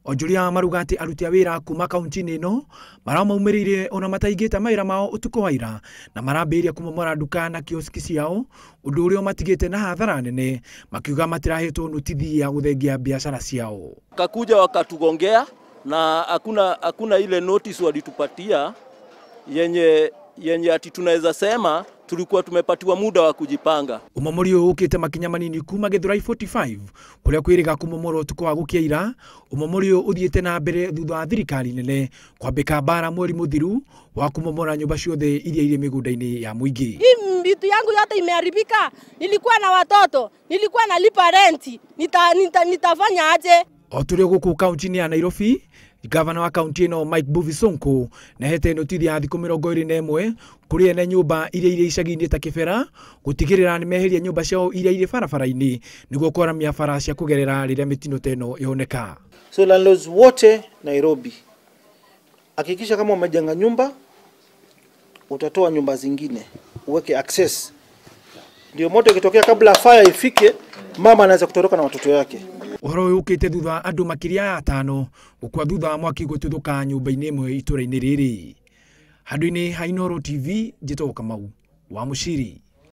Onjoria maruga atĩ aruti a wĩra kuma kaunti-inĩ ĩno maramaumĩrĩire ona mataigĩte mawĩra mao ũtukũ wa ira na marambĩrĩria kũmomora nduka na kioski ciao, ũndũ ũrĩa ũmatigĩte na hathara nene, makiuga matirahetwo notithi ya gũthengia biacara ciao. Kakuja wakatugongea na hakuna ile notice walitupatia yenye ati tunaweza sema tulikuwa tumepatiwa muda wa kujipanga. Ũmomori ũyũ ũkĩte makinya manini kuma Githurai 45 kũrĩa kwĩrĩga kũmomorwo ũtukũ wa gũkia ira. Ũmomori ũyũ ũthiĩte na mbere thutha wa thirikari nene kwambĩka mbara mweri mũthiru wa kũmomora nyũmba ciothe iria irĩ mĩgũnda-inĩ ya mũingĩ. Hii vitu yangu yote imeharibika, nilikuwa na watoto, nilikuwa nalipa renti, nitafanya aje? O tũrĩ gũkũ kaunti-inĩ ya Nairobi, gavana wa kaunti ĩno Mike Mbuvi Sonko nĩahete notithi ya thikũ 21 kũrĩ ene nyũmba iria irĩ icagi-inĩ ta Kibera gũtigĩrĩra nĩmeheria nyũmba ciao iria irĩ barabara-inĩ nĩguo kwaramia bara cia kũgerera rĩrĩa mĩtino ta ĩno yoneka. So landlords wote Nairobi, hakikisha kama umejenga nyumba utatoa nyumba zingine uweke access, ndio moto ikitokea kabla fire ifike mama anaweza kutoroka na watoto yake. Ũhoro ũyũ ũkĩte thutha wa andũ makĩria ya 5 gũkua thutha wa mwaki gũtuthũka nyũmba-inĩ ĩmwe itũũra-inĩ rĩrĩ. Handũ-inĩ ha Inooro TV, njĩtagwo Kamau wa Mũciri.